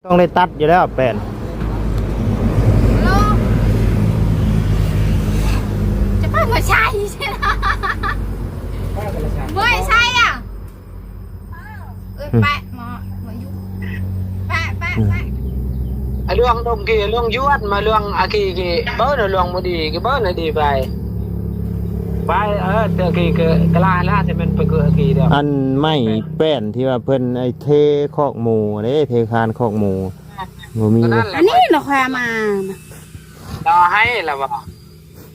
ຕ້ອງໄດ້ຕັດຢູ່ແລ້ວແປ້ນ. ຈະໄປບໍ່ໃສ່ ບໍ່ໃສ່ອະ. ເອີຍ ແປະໝໍ ໝໍຢູ່ ແປະ ແປະ ແປະ. ອາຫຼວງດົງກີ ອາຫຼວງຍວນ ມາຫຼວງອາກີກີ ເບິ່ງນະ ຫຼວງບໍ່ດີກີ ເບິ່ງນະ ດີໄປ ໄປ ເອີ ເທື່ອກີກະ ກະລາລາ ຈະແມ່ນໄປເກີອາກີດອກ. ອັນໄມ້ແປ້ນທີ່ວ່າເພິ່ນໄອ້ເທຄອກໝູເດ້ ເທຄານຄອກໝູ ບໍ່ມີ. ອັນນີ້ລະຂ້ອຍເອົາມາ ລາວໃຫ້ລະບໍ່?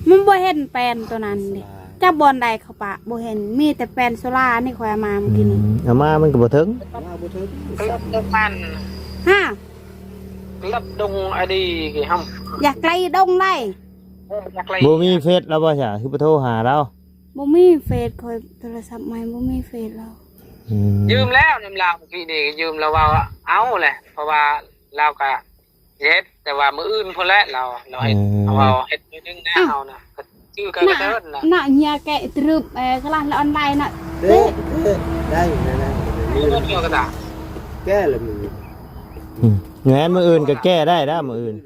ມັນບໍ່ເຫັນແປ້ນໂຕນັ້ນເດ້. ຈັກບ່ອນໃດເຂົາປະບໍ່ເຫັນ ມີແຕ່ແປ້ນໂຊລານີ້ຂ້ອຍເອົາມາມື້ກີ້ນີ້. ອືມ ເອົາມາມັນກໍບໍ່ເຖິງ ເກືອບຕົກມັນ ຮະ ເກືອບດົງອະດີຫັ້ນ ຢ່າໄກດົງໄດ. ເອີ ຢ່າໄກ. ບໍ່ມີເຟສລາວບໍ່ຊະ ຄືບໍ່ໂທຫາລາວ? ບໍ່ມີເຟສ ຂ້ອຍໂທລະສັບໃໝ່ ບໍ່ມີເຟສລາວ. ອືມ ຢືມແລ້ວນຳລາວ ມື້ກີ້ນີ້ຢືມລາວ ເວົ້າເອົາແຫຼະ ເພາະວ່າລາວກະ ເຮັດ ແຕ່ວ່າມື້ອື່ນພຸ້ນແຫຼະ ລາວ ລາວເຮັດ. ເອີ ເຮົາເວົ້າເຮັດມື້ໜຶ່ງແນ່ ເຮົານະ ຊື່ກະກະເຕີນນະ ນະ ເຮຍແກະຕຣຶບ ເອີ ກະລະອອນລາຍນະ ເດ້ ເດ້ ໄດ້ນະ ນະ ມື້ອື່ນກະຕາ ແກ້ລະມື້ອື່ນ. ອືມ ແມ່ນ ມື້ອື່ນກະແກ້ໄດ້ລະ ມື້ອື່ນ.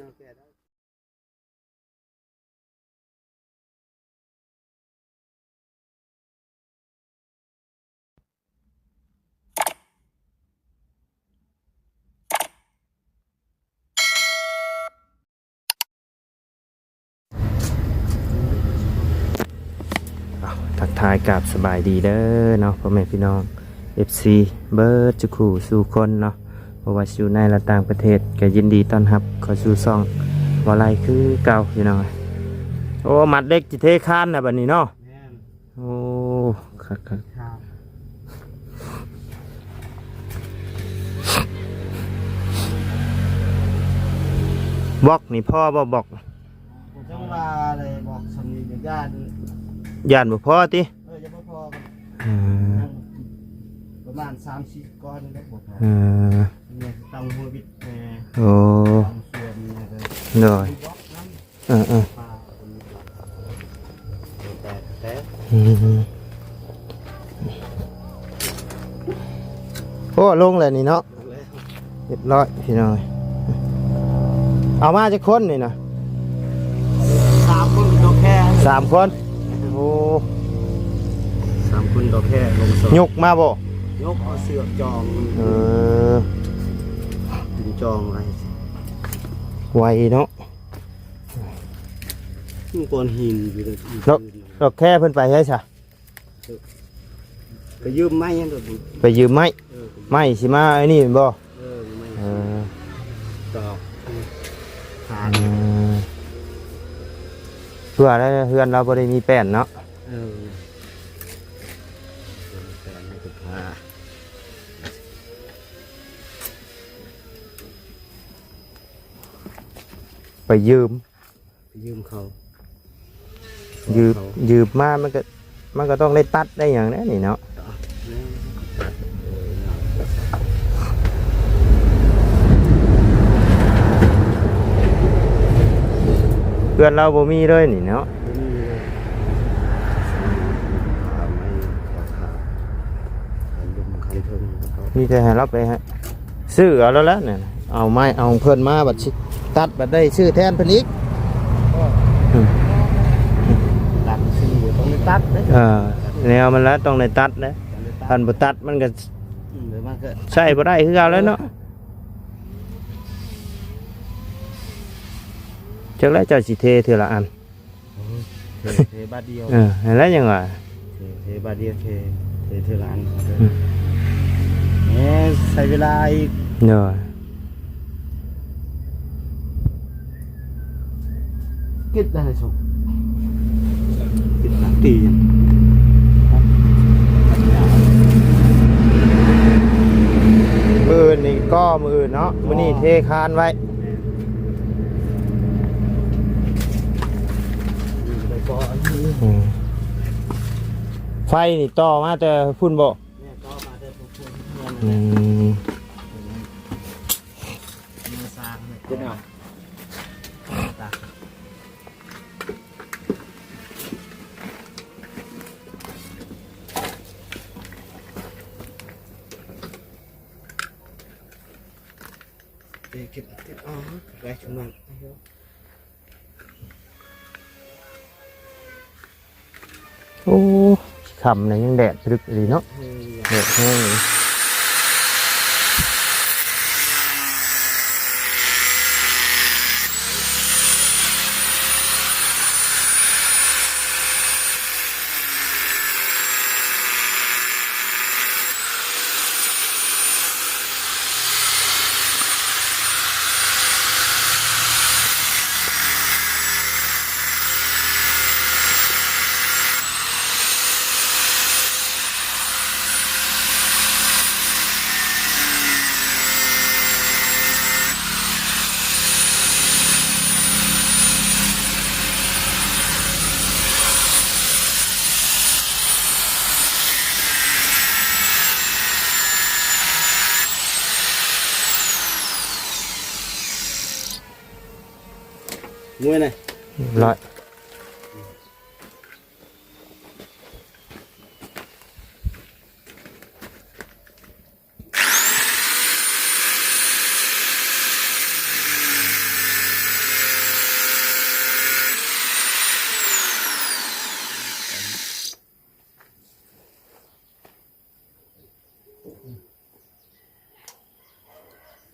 ອ້າວ ທັກທາຍກາບສະບາຍດີເດີເນາະ ພໍ່ແມ່ພີ່ນ້ອງ ເອັຟຊີ ເບິດສູ່ຄູ່ສູ່ຄົນເນາະ ບໍ່ວ່າຊິຢູ່ໃນ ແລະ ຕ່າງປະເທດ ກໍຍິນດີຕ້ອນຮັບເຂົ້າສູ່ຊ່ອງບໍ່ໄລຄືເກົ່າ ພີ່ນ້ອງ. ໂອ້ ມັດເຫຼັກ ຊິເທຄານນະບັດນີ້ເນາະ. ແມ່ນ. ໂອ້ ຄັກໆ ບລັອກນີ້ພໍບໍ່ ບລັອກ? ຈັ່ງວ່າໄດ້ບລັອກສ່ຳນີ້ ຢ້ານ ຢ້ານບໍ່ພໍຕິ? ເອີ ຢ້ານບໍ່ພໍ. ເອີ ປະມານສາມສີ່ກ້ອນນີ້ແຫຼະ ບໍ່ພໍ. ເອີ ຕ້ອງຫົວບິດແນ່. ໂອ້ ຕ້ອງສວນແນ່. ໂດຍ. ເອີໆ ອືມ ໂອ້ ລົງແລ້ວນີ້ເນາະ ລົງແລ້ວ ຮຽບຮ້ອຍພີ່ນ້ອງ. ເອົາມາຈັກຄົນນີ້ນະ? ສາມຄົນຕໍ່ແຄ່ ສາມຄົນ. ໂອ້ ສາມຄົນຕໍ່ແຄ່ ລົງສອງ ຍົກມາບໍ່? ຍົກເອົາເຊືອກຈອງ. ເອີ ດຶງຈອງໄວ້ ໄວເນາະ. ມັນກ້ອນຫີນຢູ່ເດີ. ດອກ ດອກແຄ່ເພິ່ນໄປໃສຊະ? ໄປຢືມໄມ້ຫັ້ນໂລດ. ໄປຢືມໄມ້? ເອີ ໄມ້ຊິມາໄອ້ນີ້ແມ່ນບໍ່? ເອີ ໄມ້. ເອີ ດອກ ອືມ ເພື່ອເຮືອນລາວບໍ່ໄດ້ມີແປ້ນເນາະ. ເອີ ແປ້ນໃຫ້ກັບຜ້າ. ໄປຢືມ ໄປຢືມເຂົາ ຢືມ ຢືມມາມັນກໍ ມັນກໍຕ້ອງໄດ້ຕັດໄດ້ຫຍັງແດ່ນີ້ເນາະ. ເຮືອນລາວບໍ່ມີເລີຍນີ້ເນາະ. ມີແຕ່ໃຫ້ລາວໄປຊື້ເອົາແລ້ວແຫຼະ ເອົາໄມ້ເອົາຂອງເພິ່ນມາ ບັດຊິຕັດ ບັດໄດ້ຊື້ແທນເພິ່ນອີກ. ອືມ ຕັດຊື້ ຕ້ອງໄດ້ຕັດເດ້. ເອີ ແນວມັນລະຕ້ອງໄດ້ຕັດເດ້ ຄັນບໍ່ຕັດມັນກໍ ອືມ ມັນກໍໃຊ້ບໍ່ໄດ້ຄືເກົ່າແລ້ວເນາະ. ຈັກແລ້ວເຈົ້າຊິເທເທື່ອລະອັນ. ໂອ້ຍ ເທ ເທບາດດຽວ. ເອີ ຫັ້ນແຫຼະຫຍັງວ່າ ເທ ເທບາດດຽວ ເທ ເທເທື່ອລະອັນ. ອືມ ເອີ ໃຊ້ເວລາອີກ. ໂດຍ. ກິດໄດ້ສົງ ກິດຕັກຕີ. ມື້ອື່ນນີ້ກໍມື້ອື່ນເນາະ ມື້ນີ້ເທຄານໄວ້. ອືມ ໄຟນີ້ຕໍ່ມາແຕ່ພຸ້ນບໍ່? ແມ່ນ ຕໍ່ມາແຕ່ພຸ້ນ. ອືມ. ເກັບ ເກັບເອົາໄວ້ຈຸມັນ. ໂອ້ ຄ່ຳນີ້ຍັງແດດຕຶກອີ່ຫຼີເນາະ ແດດແຮງ. ມວຍນະ ຮຽບຮ້ອຍ.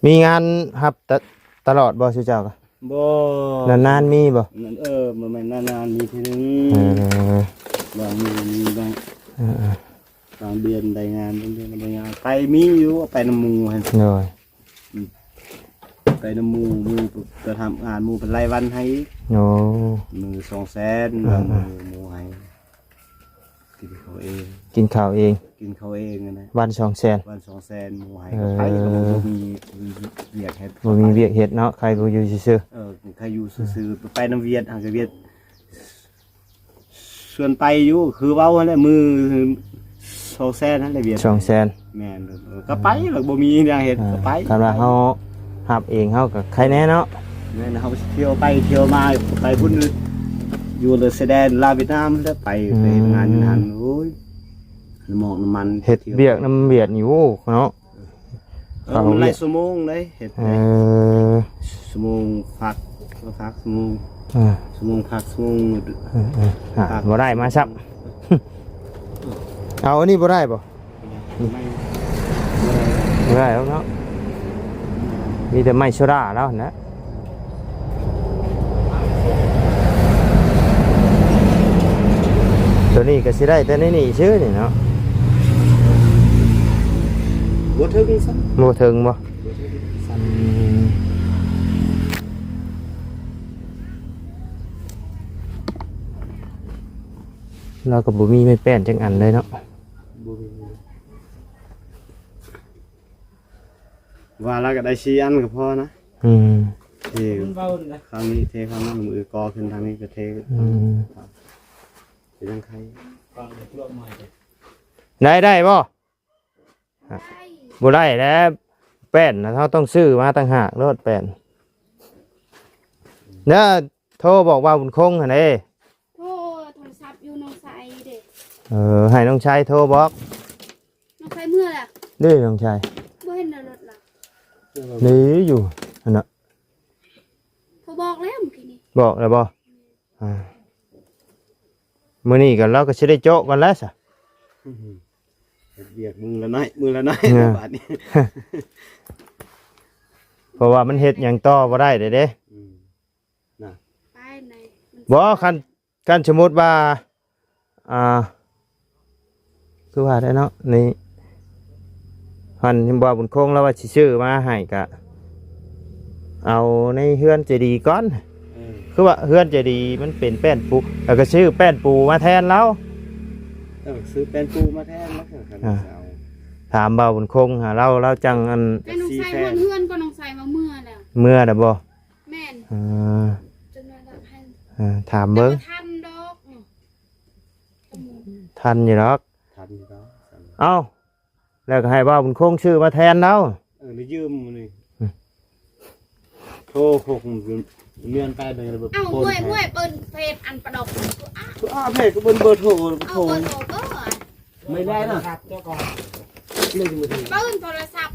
ມີງານຮັບຕະ ຕະຫຼອດບໍ່ ຊຸເຈົ້າກະ? ບໍ່ ນານໆມີບໍ່? ເອີ ບໍ່ແມ່ນນານໆມີເທື່ອໜຶ່ງ. ເອີ ບາງມື້ມີບາງ ເອີໆ ບາງເດືອນໄດ້ງານ ບາງເດືອນບໍ່ໄດ້ງານ. ໄປມີຢູ່ ໄປນຳໝູ່ຫັ້ນ. ໂດຍ ອືມ ໄປນຳໝູ່ ໝູ່ໄປທຳງານ ໝູ່ເພິ່ນລາຍວັນໃຫ້ອີກ. ໂອ້ ມື້ສອງແສນ ບາງມື້ໝູ່ໃຫ້. ກິນເຂົ້າເອງ ກິນເຂົ້າເອງ ກິນເຂົ້າເອງຫັ້ນນະ ວັນສອງແສນ ວັນສອງແສນ ໝູ່ໃຫ້ ເອີ ກໍໄປ ກໍບໍ່ມີວຽກເຮັດ ບໍ່ມີວຽກເຮັດເນາະ ໃຄບໍ່ຢູ່ຊື່ໆ. ເອີ ໃຄຢູ່ຊື່ໆ ໄປນຳວຽດ ຫາກະວຽດ ຊວນໄປຢູ່ ຄືເວົ້າຫັ້ນແຫຼະ ມື້ສອງແສນຫັ້ນແຫຼະ ວຽດ ສອງແສນ. ແມ່ນ ເອີ ກໍໄປ ກໍບໍ່ມີຫຍັງເຮັດ ອ່າ ກໍໄປ. ຄັນວ່າເຮົາຮັບເອງ ເຮົາກໍໄຄແນ່ເນາະ. ແມ່ນ ເຮົາໄປທ່ຽວໄປທ່ຽວມາ ໄປພຸ້ນ ຢູ່ເລີຍຊາຍແດນລາວຫວຽດນາມແຫຼະ ໄປ ອືມ ໄປເຮັດງານຢູ່ຫັ້ນ. ໂອ້ຍ ນ້ຳໝອກນ້ຳມັນ ເຮັດວຽກນຳຫວຽດນີ້ ໂອ້ ເນາະ. ເອີ ມັນຫຼາຍຊົ່ວໂມງເດ້ ເຮັດ ເອີ ຊົ່ວໂມງພັກ ພັກຊົ່ວໂມງ ເອີ ຊົ່ວໂມງພັກ ຊົ່ວໂມງ ເອີໆ ອ່າ ພັກ ບໍ່ໄດ້ມາຊ້ຳ. ເອົາ ອັນນີ້ບໍ່ໄດ້ບໍ່? ບໍ່ໄດ້ແລ້ວເນາະ ມີແຕ່ໄມ້ໂຊດາແລ້ວຫັ້ນແຫຼະ. ໂຕນີ້ກໍຊິໄດ້ແຕ່ໃນນີ້ຊື່ນີ້ເນາະ ບໍ່ເຖິງຊ້ຳ ບໍ່ເຖິງບໍ່? ບໍ່ເຖິງຊ້ຳ ອືມ ລາວກໍບໍ່ມີໄມ້ແປ້ນຈັກອັນເລີຍເນາະ ບໍ່ມີ. ວ່າລະກໍໄດ້ສີ່ອັນກໍພໍນະ ອືມ ເທ ມັນເບົານະ ຂ້າງນີ້ເທ ຂ້າງນັ້ນ ມືກໍຂຶ້ນທາງນີ້ກໍເທ ອືມ ເປັນຫຍັງໄຄ ໄດ້ ໄດ້ບໍ່? ບໍ່ໄດ້ແລ້ວ ແປ້ນນະ ເຮົາຕ້ອງຊື້ມາຕ່າງຫາກໂລດແປ້ນ ເດີ ໂທບອກວ່າບຸນຄົງຫັ້ນເດ້. ໂທ ໂທລະສັບຢູ່ນ້ອງໄຊເດ້. ເອີ ໃຫ້ນ້ອງໄຊໂທບອກ. ນ້ອງໄຊເມືອແລ້ວ. ເດ້ນ້ອງໄຊ. ບໍ່ເຫັນໃນລົດລະ. ເດ້ຢູ່ຫັ້ນນະ. ໂທບອກແລ້ວມື້ກີ້ນີ້. ບອກແລ້ວບໍ່? ອ່າ ມື້ນີ້ກໍ ລາວກໍຊິໄດ້ໂຈະກ່ອນແລ້ວຊະ. ເຮັດວຽກມື້ລະໜ້ອຍ ມື້ລະໜ້ອຍ ເອີ ບາດນີ້. ເພາະວ່າມັນເຮັດຫຍັງຕໍ່ບໍ່ໄດ້ເດ້. ອືມ. ນະ ໄປໃນ ບໍ່ ຄັນ ຄັນສົມມຸດວ່າ ອ່າ ຄືວ່າໄດ້ເນາະ ນີ້ ຄັນເຫັນບໍ່ ບຸນຄົງລາວວ່າຊິຊື້ມາໃຫ້ ກະເອົາໃນເຮືອນເຈດີກ່ອນ. ເອີ ຄືວ່າເຮືອນເຈດີມັນເປັນແປ້ນປູ ແລ້ວກໍຊື້ແປ້ນປູມາແທນລາວ. ເອີ ຊື້ແປ້ນປູມາແທນລາວ. ອ່າ ຖາມບ່າວບຸນຄົງຫາລາວ ລາວຈັ່ງອັນ ໃຫ້ນ້ອງໄຊຮອດເຮືອນກໍ ນ້ອງໄຊວ່າເມືອແລ້ວ. ເມືອແລ້ວບໍ່? ແມ່ນ ເອີ ຈົນວ່າໃຫ້ ເອີ ຖາມເບິ່ງ ແຕ່ບໍ່ທັນດອກ. ອືມ ທັນຢູ່ດອກ ທັນຢູ່ດອກ. ເອົ້າ ແລ້ວກໍໃຫ້ບ່າວບຸນຄົງຊື້ມາແທນລາວ. ເອີ ໄດ້ຢືມມື້ນີ້. ອືມ ໂທຄົງເມືອນໄປເດີ. ເອົ້າ ໂອ້ຍ ໂອ້ຍ ເປີນເພດອັນປະດອກ ອາ ເພດກໍເບິ່ງເບີໂທ ໂທ ເອົາເບີໂທ ເບີ ໄມ່ໄດ້ນະ ໂທລະສັບເຈົ້າກ່ອນ ເບິ່ງໂທລະສັບ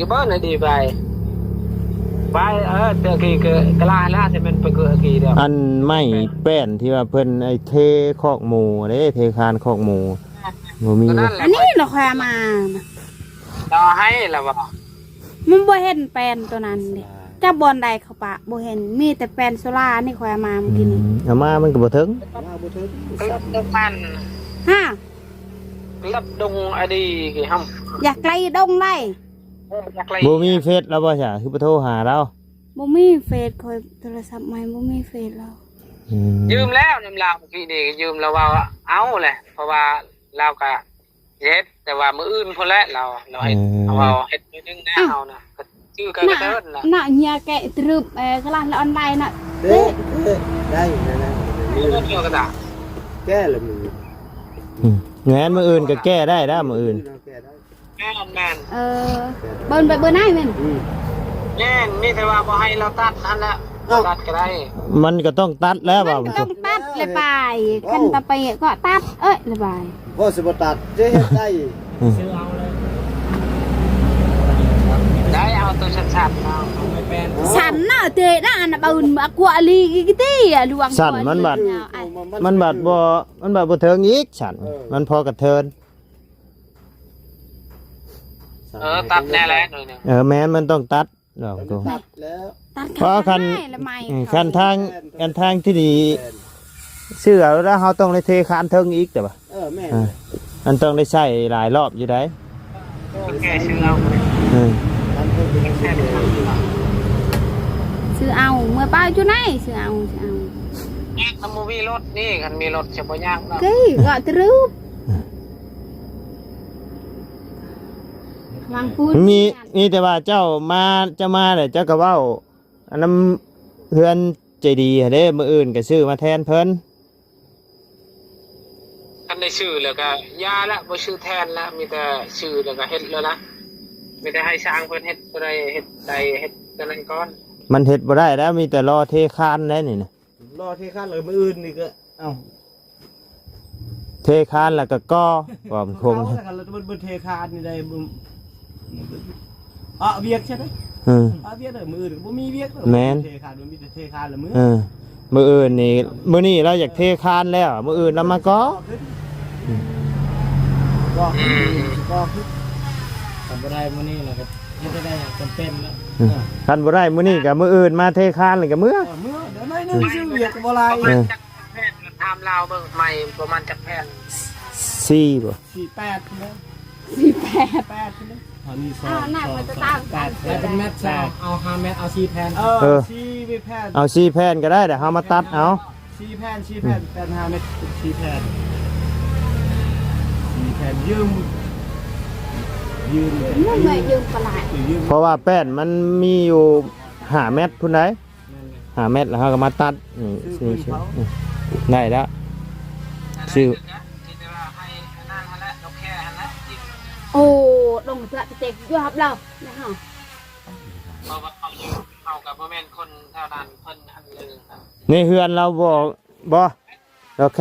ກໍເບິ່ງໃຫ້ດີໄປ ໄປ ເອີ ແຕ່ກີ້ກໍກະລາລະ ແຕ່ແມ່ນໄປເກີດກີ້ດຽວ ອັນໄມ້ແປ້ນທີ່ວ່າເພິ່ນໄອ້ເທຄອກໝູເດ້ ເທຄານຄອກໝູ ບໍ່ມີ ອັນນີ້ລະຂ້ອຍເອົາມາ ລາວໃຫ້ລະບໍ່ ມັນບໍ່ເຫັນແປ້ນໂຕນັ້ນເດ້ ຈັກບ່ອນໃດເຂົາປະ ບໍ່ເຫັນ ມີແຕ່ແປ້ນໂຊລານີ້ຂ້ອຍເອົາມາມື້ກີ້ນີ້ ອືມ ເອົາມາມັນກໍບໍ່ເຖິງ ມາບໍ່ເຖິງ ເກືອບດົງອັນ ຮະ ເກືອບດົງອະດີຫຳ ຢາກໄກດົງໄດ ເອີ ຢາກໄກ ບໍ່ມີເຟສລາວບໍ່ຊະ ຄືບໍ່ໂທຫາລາວ ບໍ່ມີເຟສ ຂ້ອຍໂທລະສັບໃໝ່ ບໍ່ມີເຟສລາວ ອືມ ຢືມແລ້ວນຳລາວ ມື້ກີ້ນີ້ຢືມລາວວ່າເອົາແຫຼະ ເພາະວ່າລາວກະ ເຮັດ ແຕ່ວ່າມື້ອື່ນພຸ້ນແຫຼະລາວ ລາວເຮັດ ເອີ ເຮົາເອົາເຮັດມື້ໜຶ່ງນະ ເຮົານະ ກໍຈື່ກັນກະເຕີນນະ ນະເຮຍແກະຕຣຶບ ເອີ ກະລານລະອອນລາຍນະ ເດ້ ເດ້ ໄດ້ ໄດ້ ໄດ້ ມື້ອື່ນກໍໄດ້ ແກ້ລະມື້ ອືມ ແມ່ນ ມື້ອື່ນກໍແກ້ໄດ້ດາ ມື້ອື່ນ ແມ່ນ ແມ່ນ ເອີ ເບິ່ງໄປເບິ່ງໄດ້ແມ່ນ ອືມ ແມ່ນ ມີແຕ່ວ່າບໍ່ໃຫ້ລາວຕັດຫັ້ນແຫຼະ ເອົ້າ ຕັດກໍໄດ້ ມັນກໍຕ້ອງຕັດແລ້ວວ່າ ມັນກໍຕ້ອງຕັດແຫຼະປາຍ ເອົ້າ ຄັນຕະໄປກໍຕັດ ເອີຍ ລະບາຍ ບໍ່ຊິບໍ່ຕັດ ຈະເຮັດໄດ້ ອືມ ໄດ້ ເອົາໂຕ ສັ້ນໆເນາະ ໄປແປນ ສັ້ນນະເຕະນະ ອັນນະບຶນອາກົວອາລີກິຕິອະລວງ ສັ້ນມັນບາດ ມັນບາດບໍ່ ມັນບາດບໍ່ເຖິງອີກ ສັ້ນ ເອີ ມັນພໍກະເທີນ. ເອີ ຕັດແດ່ແຫຼະໜ້ອຍໜຶ່ງ ເອີ ແມ່ນ ມັນຕ້ອງຕັດ ເອົາຕົງ ຕັດແລ້ວ ຕັດ ເພາະຄັນ ຂ້າງໃນລະໄໝ ເອີ ຄັນທາງ ຄັນທາງທີ່ດີ ເອີ ຊື້ເອົາແລ້ວ ເຮົາຕ້ອງໄດ້ເທຄານເທິງອີກ ແຕ່ວ່າ ເອີ ແມ່ນ ເອີ ມັນຕ້ອງໄດ້ໃຊ້ຫຼາຍລອບຢູ່ໃດ໋ ແກ້ຊື້ເອົາ ເອີ ຊື້ເອົາ ເມືອປ້າຢູ່ໃນ ຊື້ເອົາ ຊື້ເອົາ ຍາກນຳບໍ່ມີລົດນີ້ ຄັນມີລົດຈະບໍ່ຍາກເນາະ ເອີ ກໍຕະລຶບ ວາງປູນ ມີ ມີແຕ່ວ່າເຈົ້າມາ ເຈົ້າມາແລ້ວເຈົ້າກໍເວົ້າ ອັນນຳເຮືອນໃຈດີຫັ້ນເດ້ ມື້ອື່ນກໍຊື້ມາແທນເພິ່ນ ຄັນໄດ້ຊື້ແລ້ວກໍຢ່າລະ ບໍ່ຊື້ແທນລະ ມີແຕ່ຊື້ແລ້ວກໍເຮັດແລ້ວນະ ມີແຕ່ໃຫ້ຊ່າງເພິ່ນເຮັດ ຜູ້ໃດເຮັດໄດ້ເຮັດຕົວນັ້ນກ່ອນ ມັນເຮັດບໍ່ໄດ້ແລ້ວ ມີແຕ່ລໍເທຄານໄດ້ນີ້ນະ ລໍເທຄານ ແລ້ວມື້ອື່ນນີ້ກໍ ເອົ້າ ເທຄານແລ້ວກໍກໍ່ ວ່າມັນຄົງ ເອົາແລ້ວກັນ ແລ້ວມັນເທຄານນີ້ໄດ້ ບໍ່ ອະວຽກໃຊ່ໄໝ ເອີ ອະວຽກເດີ ມື້ອື່ນກໍບໍ່ມີວຽກເດີ ແມ່ນ ເທຄານ ມັນມີແຕ່ເທຄານລະມື້ ເອີ ມື້ອື່ນນີ້ ມື້ນີ້ລາວຢາກເທຄານແລ້ວ ມື້ອື່ນລາວມາກໍ່ ກໍ່ຂຶ້ນ ອືມ ກໍ່ຂຶ້ນ ຄັນບໍ່ໄດ້ມື້ນີ້ລະກໍເຮັດໄດ້ ຈຳເປັນລະ ອືມ ເອີ ຄັນບໍ່ໄດ້ມື້ນີ້ກໍມື້ອື່ນມາເທຄານແລ້ວກໍເມືອ ເອີ ເມືອ ດຽວໜ້ອຍໜຶ່ງ ອືມ ຊື້ວຽກກໍບໍ່ຫຼາຍ ເອີ ແຜ່ນ ຖາມລາວເບິ່ງໃໝ່ປະມານຈັກແຜ່ນ ສີ່ບໍ່ ສີ່ແປດພຸ້ນແຫຼະ ສີ່ແປດ ແປດພຸ້ນແຫຼະ ອັນນີ້ສອງ ອ່າ ສອງ ສາມ ແປດ ແລ້ວເປັນແມັດ ແປດ ເອົາຫ້າແມັດ ເອົາສີ່ແຜ່ນ ເອີ ເອີ ສີ່ແຜ່ນ ເອົາສີ່ແຜ່ນກໍໄດ້ ດຽວເຮົາມາຕັດເອົາ ສີ່ແຜ່ນ ສີ່ແຜ່ນ ອືມ ແປດ ຫ້າແມັດ ເປັນສີ່ແຜ່ນ ສີ່ແຜ່ນ ຢືມ ຢືມ ຢືມ ຢືມປານໃດ ເພາະວ່າແປ້ນມັນມີຢູ່ຫ້າແມັດພຸ້ນໃດ໋ ແມ່ນແຫຼະ ຫ້າແມັດ ແລ້ວເຮົາກໍມາຕັດ ນີ້ ນີ້ ນີ້ ໄດ້ແລ້ວ ຊື່ ໂອ້ ດົງເທື່ອເຕັກຢູ່ຮັບລາວນະເຮົາ ເພາະວ່າເຮົາຢູ່ ເຮົາກໍບໍ່ແມ່ນຄົນແຖວນັ້ນ ເພິ່ນອັນນີ້ ໃນເຮືອນລາວບໍ່ ບໍ່ ໂອເຄ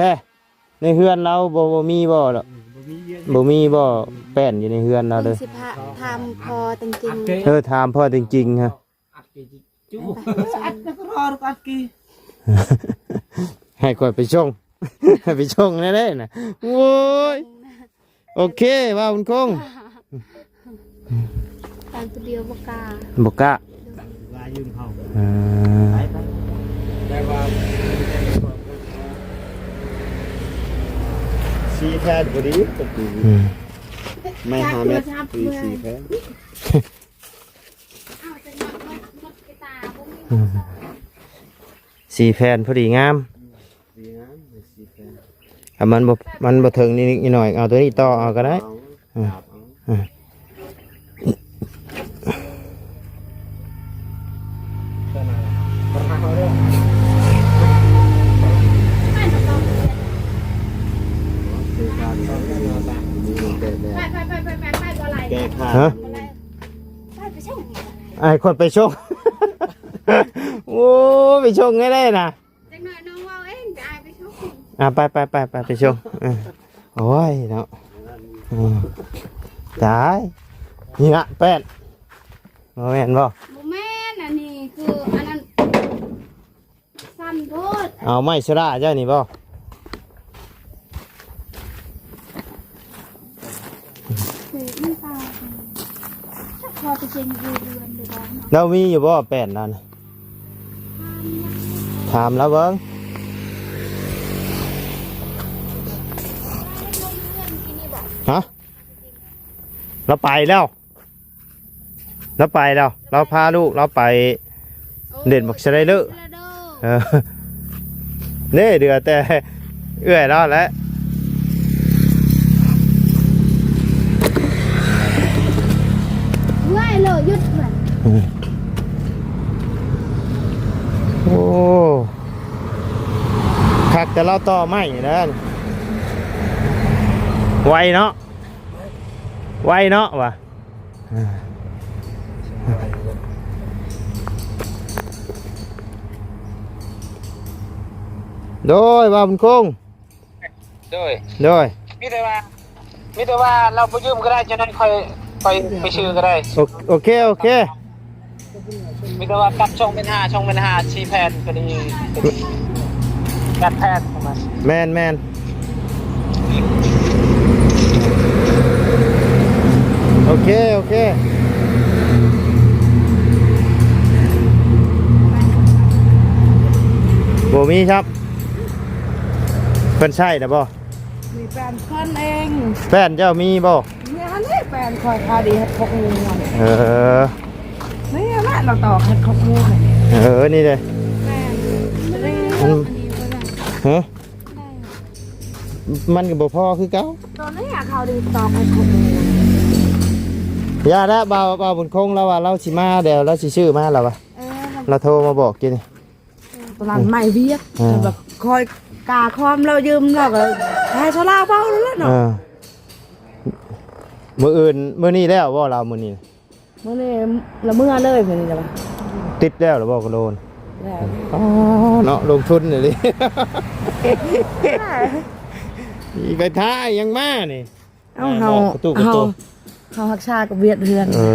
ໃນເຮືອນລາວບໍ່ ບໍ່ມີບໍ່ດອກ ອືມ ບໍ່ມີວຽກ ບໍ່ມີບໍ່ ແປ້ນຢູ່ໃນເຮືອນລາວເດີ ຊິພາ ຖາມພໍ່ຕົງຈິງ ເອີ ຖາມພໍ່ຕົງຈິງຮະ ອັດກີ ຈູ ອັດນັກຮ້ອງອັດກີ ໃຫ້ຂ້ອຍໄປສົ່ງ ໃຫ້ໄປສົ່ງແດ່ໆນະ ໂອ້ຍ ໂອເຄ ວ່າບຸນຄົງ ໄປຜູ້ດຽວບໍ່ກ້າ ບໍ່ກ້າ ວ່າຢືມເຮົາ ອ່າ ໄປ ໄປ ໄດ້ວ່າ ສີ່ແຜ່ນພໍດີ ອືມ ໄມ້ຫ້າແມັດ ສີ່ແຜ່ນ ອືມ ສີ່ແຜ່ນພໍດີງາມ ດີງາມ ສີ່ແຜ່ນ ຖ້າມັນບໍ່ ມັນບໍ່ເຖິງນິດໆໜ້ອຍໆ ເອົາໂຕນີ້ຕໍ່ເອົາກໍໄດ້ ເອົາ ອືມ ດາບເອົາ ອືມ ແກ້ຂາດ ຮະ? ໃຫ້ຂ້ອຍໄປສົ່ງ ໂອ້ຍ ໄປສົ່ງໃຫ້ໄດ້ນະ ຈັກໜ້ອຍນ້ອງເວົ້າເອງ ຈະອ້າຍໄປສົ່ງ ອ່າ ໄປ ໄປ ໄປ ໄປ ໄປສົ່ງ ເອີ ໂອ້ຍເນາະ ອືມ ຕາຍ ນີ້ນະ ແປ້ນ ບໍ່ແມ່ນບໍ່? ບໍ່ແມ່ນ ອັນນີ້ຄືອັນນັ້ນ ສັ້ນໂພດ ເອົາໄມ້ສະຫຼາເຈົ້ານີ້ບໍ່? ລາວມີຢູ່ບໍ່ແປ້ນນັ້ນ? ຖາມລາວເບິ່ງ ຮະ? ລາວໄປແລ້ວ ລາວໄປແລ້ວ ລາວພາລູກລາວໄປ ໂອ້ ຫຼິ້ນບັກສະໄລເດີ ເອີ ເດ້ ເຫຼືອແຕ່ເອື້ອຍລາວແຫຼະ ເມື່ອຍເລີຍ ຢຸດເພື່ອນ ໂອ້ ຄັກແຕ່ລາວຕໍ່ໄມ້ເດີ ໄວເນາະ ໄວເນາະວ່າ ໂດຍ ວ່າບຸນຄົງ ໂດຍ ໂດຍ ມີແຕ່ວ່າ ມີແຕ່ວ່າລາວບໍ່ຢືມກໍໄດ້ ຈັ່ງນັ້ນຂ້ອຍ ຂ້ອຍໄປຊື້ກໍໄດ້ ໂອ ໂອເຄ ໂອເຄ ມີແຕ່ວ່າປັບຊ່ອງເປັນຫ້າ ຊ່ອງເປັນຫ້າ ສີ່ແຜ່ນກໍດີ ແປດແຜ່ນປະມານ. ແມ່ນໆ ໂອເຄ ໂອເຄ ບໍ່ມີຄັບ. ເພິ່ນໃຊ້ນະບໍ່? ມີແຟນເພິ່ນເອງ. ແຟນເຈົ້າມີບໍ່? ນີ້ຫັ້ນແຫຼະ ແຟນຂ້ອຍຂາຍດີເຮັດພວກນີ້. ເອີ ນີ້ແຫຼະລາວຕອກເຮັດຂອງໝູ່ນີ້. ເອີ ນີ້ເດ້. ແມ່ນ. ມັນ ຮະ? ມັນກໍບໍ່ພໍຄືເກົ່າ. ຕອນນີ້ເຂົາໄດ້ຕອກເຮັດຂອງໝູ່. ຢ່າແລ້ວ ບ່າວ ບ່າວບຸນຄົງລາວວ່າລາວຊິມາແລ້ວ ລາວຊິຊື້ມາລາວວ່າ. ເອີ ລາວໂທມາບອກກິນນີ້. ຕະຫຼາດໃໝ່ວຽກ. ເອີ ແບບຄອຍກາຄອມລາວຢືມລາວກໍໃຫ້ຊາວລາວເວົ້າແລ້ວເນາະ. ເອີ ມື້ອື່ນ ມື້ນີ້ແລ້ວບໍ່ລາວ ມື້ນີ້? ມື້ນີ້ລະເມືອເລີຍມື້ນີ້ລະວ່າ. ຕິດແລ້ວລະບໍ່ກະໂລນ? ແລ້ວ. ອໍ ເນາະ ລົງທຶນອີ່ຫຼີ. ໄປທ້າຫຍັງມານີ້? ເອົ້າ ເຮົາ ເຮົາ ເຮົາຮັກສາກັບວຽກເຮືອນ. ເອີ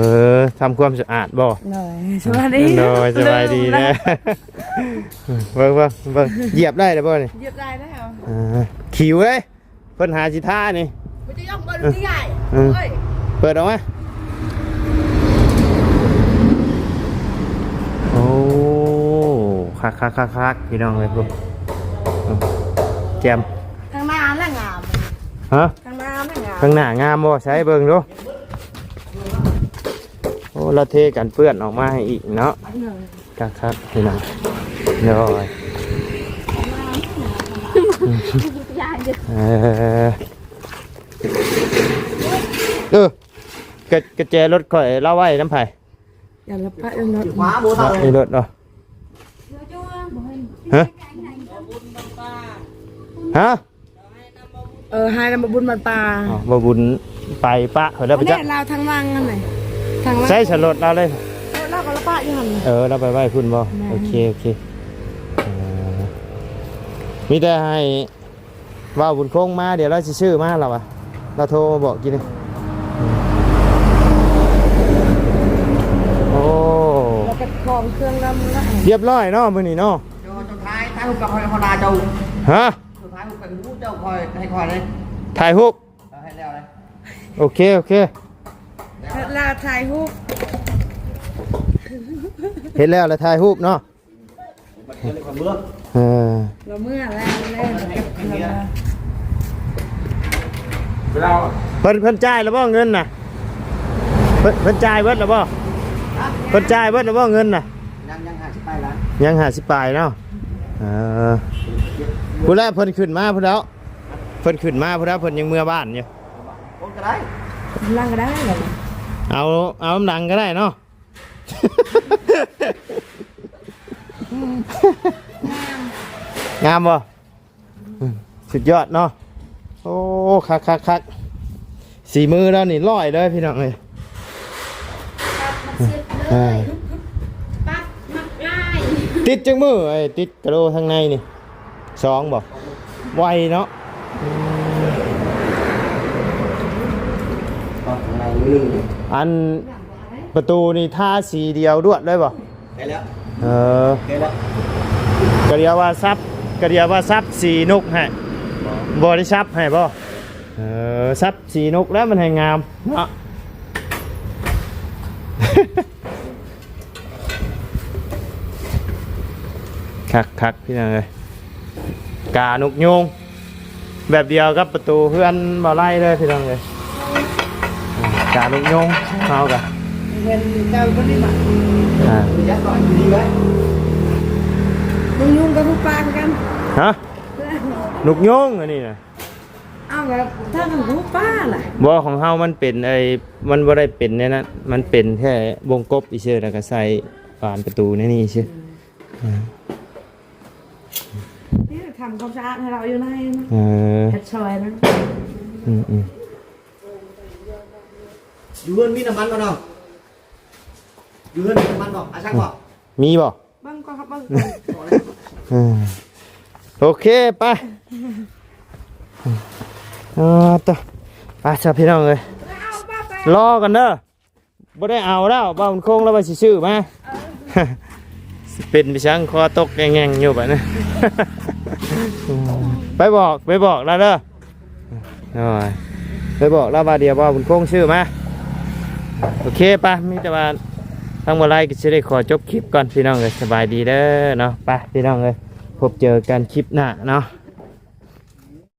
ທຳຄວາມສະອາດບໍ່? ໂດຍ ສະບາຍດີ. ໂດຍ ສະບາຍດີແດ່. ເບິ່ງ ເບິ່ງ ເບິ່ງ ຢຽບໄດ້ແລ້ວບໍ່ນີ້? ຢຽບໄດ້ແລ້ວ. ເອີ ຂິວເດ້. ເພິ່ນຫາຊິທານີ້ ມັນຈະຍ່ອງເບິ່ງທີ່ໃຫຍ່. ເອີ ເອີ ເປີດອອກມາ. ໂອ້ ຄັກໆໆໆ ພີ່ນ້ອງເອີຍ ພຸ້ນ ແຈ່ມ. ທາງໜ້າແຫຼະງາມ. ຮະ? ທາງໜ້າແຫຼະງາມ. ທາງໜ້າງາມບໍ່? ໃສເບິ່ງດູ. ໂອ້ ລະເທກັນເປື້ອນອອກມາໃຫ້ອີກເນາະ. ເອີ ຄັກໆ ພີ່ນ້ອງ. ໂດຍ ເອີ ເອີ ກະ ກະແຈລົດຂ້ອຍລາວໄວ້ນຳໃຜ? ຢ່າລະປະເອີ້ນເນາະ ຢູ່ຂວາບໍ່ເທົ່າ ໃນລົດເນາະ. ຮະ? ຮະ? ເອີ ໃຫ້ນຳບໍ່ບຸນບັນປ່າ. ອໍ ບໍ່ບຸນໄປປະເຂົາແລ້ວໄປຈັກ ລາວທາງຫຼັງຫັ້ນແຫຼະ ທາງຫຼັງ. ໃຊ້ສະລົດລາວເລີຍ. ເອີ ລາວກໍລະປະຢູ່ຫັ້ນ. ເອີ ລາວໄປໄວ້ພຸ້ນບໍ່? ແມ່ນ. ໂອເຄ ໂອເຄ. ເອີ ມີແຕ່ໃຫ້ ວ່າບຸນຄົງມາ ດຽວລາວຊິຊື້ມາລາວວ່າ ລາວໂທມາບອກກີ້ນີ້. ໂອ້ ລາວເກັບຂອງເຄື່ອງນຳລະ ຮຽບຮ້ອຍເນາະມື້ນີ້ເນາະ. ເຈົ້າ ເຈົ້າຖ່າຍ ຖ່າຍຮູບກັບຂ້ອຍ ເຮົານາເຈົ້າ. ຮະ? ເຈົ້າຖ່າຍຮູບກັບໝູ່ເຈົ້າ ຂ້ອຍໃຫ້ຂ້ອຍເດ້ ຖ່າຍຮູບ. ເອີ ໃຫ້ແລ້ວເດ້. ໂອເຄ ໂອເຄ ເຮັດແລ້ວຖ່າຍຮູບ ເຮັດແລ້ວລະຖ່າຍຮູບເນາະ. ເອີ ລະເມືອແລ້ວ ແລ້ວ ເພິ່ນ ເພິ່ນຈ່າຍລະບໍ່ເງິນນະ? ເພິ່ນ ເພິ່ນຈ່າຍເບິດລະບໍ່? ເພິ່ນຈ່າຍເບິດລະບໍ່ເງິນນະ? ຍັງ ຍັງຫ້າສິບປາຍລະ ຍັງຫ້າສິບປາຍເນາະ. ເອີ ພຸ້ນແຫຼະ ເພິ່ນຂຶ້ນມາພຸ້ນແລ້ວ ເພິ່ນຂຶ້ນມາພຸ້ນແລ້ວ ເພິ່ນຍັງເມືອບ້ານຢູ່. ຄົນກໍໄດ້ ຫຼັງກໍໄດ້ ເອົາ ເອົານຳຫຼັງກໍໄດ້ເນາະ. ງາມບໍ່? ສຸດຍອດເນາະ. ໂອ້ ຄັກໆໆ ສີມືລາວນີ້ຮ້ອຍເລີຍພີ່ນ້ອງເອີຍ. ປັບມາເຊັດເລີຍ ປັບມັກລາຍ. ຕິດຈັກມື້ ໄອ້ຕິດກະໂຫຼທາງໃນນີ້? ສອງບໍ່? ໄວເນາະ. ອັນປະຕູນີ້ທາສີດຽວລວດເລີຍບໍ່? ໄດ້ແລ້ວ. ເອີ ໄດ້ແລ້ວ. ກະດຽວວ່າສັບ ກະດຽວວ່າສັບສີນົກໃຫ້. ບໍ່ໄດ້ສັບໃຫ້ບໍ່? ເອີ ສັບສີນົກແລ້ວມັນໃຫ້ງາມເນາະ. ຄັກໆ ພີ່ນ້ອງເອີຍ ການົກຍູງ ແບບດຽວກັບປະຕູເຮືອນບໍ່ໄລ່ເລີຍພີ່ນ້ອງເອີຍ. ການົກຍູງເຮົາກະ ເຮືອນເກົ່າບໍ່ໄດ້ມາ ອ່າ ນົກຍູງກໍຄືປາຄືກັນ. ຮະ? ນົກຍູງອັນນີ້ນະ. ເອົາ ແລ້ວຖ້າມັນຮູ້ປາລະ? ບໍ່ ຂອງເຮົາມັນເປັນໄອ້ ມັນບໍ່ໄດ້ເປັນແນວນັ້ນ ມັນເປັນແຄ່ວົງກົບອີ່ຊື່ ແລ້ວກໍໃສ່ບານປະຕູໃນນີ້ຊື່. ອືມ ອ່າ ນີ້ທຳຄວາມສະອາດໃຫ້ລາວຢູ່ໃນນະ. ເອີ ເຮັດຊ່ອຍນະ. ອືມໆ ຢູ່ເຮືອນມີນ້ຳມັນບໍ່ນ້ອງ? ຢູ່ເຮືອນມີນ້ຳມັນບໍ່? ອາຊັກບໍ່? ມີບໍ່? ເບິ່ງກ່ອນຄັບ ເບິ່ງກ່ອນ. ເອີ ໂອເຄ ໄປ. ເອີ ໂຕ ໄປຊະພີ່ນ້ອງເອີຍ ລໍກັນເດີ. ບໍ່ໄດ້ເອົາແລ້ວ ບ່າວບຸນຄົງລາວວ່າຊິຊື້ມາ ເປັນໄປຫຍັງຄໍຕົກແງ່ງໆຢູ່ບາດນີ້ ໄປບອກ ໄປບອກລາວເດີ ໂອ້ຍ ໄປບອກລາວວ່າດຽວບ່າວບຸນຄົງຊື້ມາ ໂອເຄປະ ມີແຕ່ວ່າທາງບໍ່ໄລກໍຊິໄດ້ຂໍຈົບຄລິບກ່ອນພີ່ນ້ອງເອີຍ ສະບາຍດີເດີເນາະ ໄປພີ່ນ້ອງເອີຍ ພົບເຈີກັນຄລິບໜ້າເນາະ.